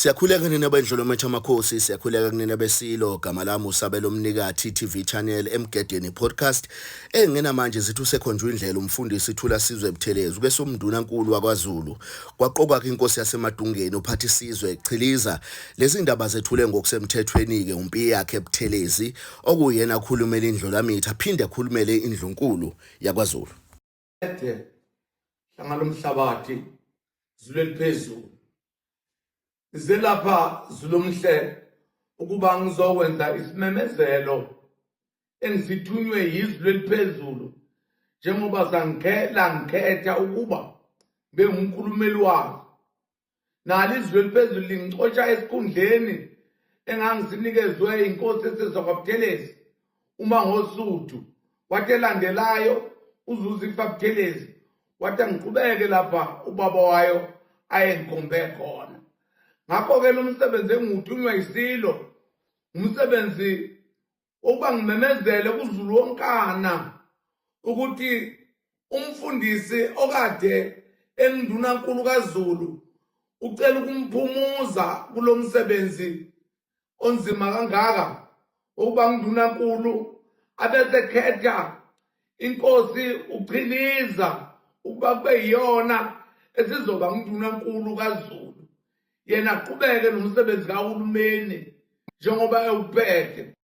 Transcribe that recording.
Siyakhuleka nina bendlolometha amakhosi, siyakhuleka kunina besilo. Gama lami uSabelo Mnikathi, TV channel Emgedeni podcast. Engena manje zithi usekhonjwe indlela umfundisi Thula Sizwe Buthelezi ubesomndunankulu wakwaZulu. Kwaqokwa inkosi yaseMadungeni uPhathisizwe Chiliza. Lezi ndaba zethule ngokusemthethweni ke umpi yakhe Buthelezi okuyena akhulumela indlulamitha aphinde akhulumele indlunkulu yakwaZulu. Hlanga lomhlabathi zulu eliphezulu. Ngize lapha Zulumhle ukuba ngizokwenza isimemezelo engisithunywe yizulu eliphezulu njengoba sangikhela ngikhetha ukuba ngibe ngumkhulumeli walo. Nalo izulu eliphezulu lingixosha esikhundleni engangisinikezwe inkosi esizwa kwaButhelezi uma ngosuthu wathi elandelayo uzuza ifa Buthelezi wathi angiqhubeke lapha ubaba wayo ayengikhombe khona. Ngakho-ke lo msebenzi engiwuthunywa yisilo umsebenzi wokuba ngimemezele kuZulu wonkana ukuthi umfundisi okade engundunankulu kaZulu ucela ukumphumuza kulo msebenzi onzima kangaka ukuba ngundunankulu abesekhetha inkosi uChiliza ukuba kube yiyona esizoba ngundunankulu kaZulu, yena aqhubeke nomsebenzi kahulumeni njengoba ewuphethe.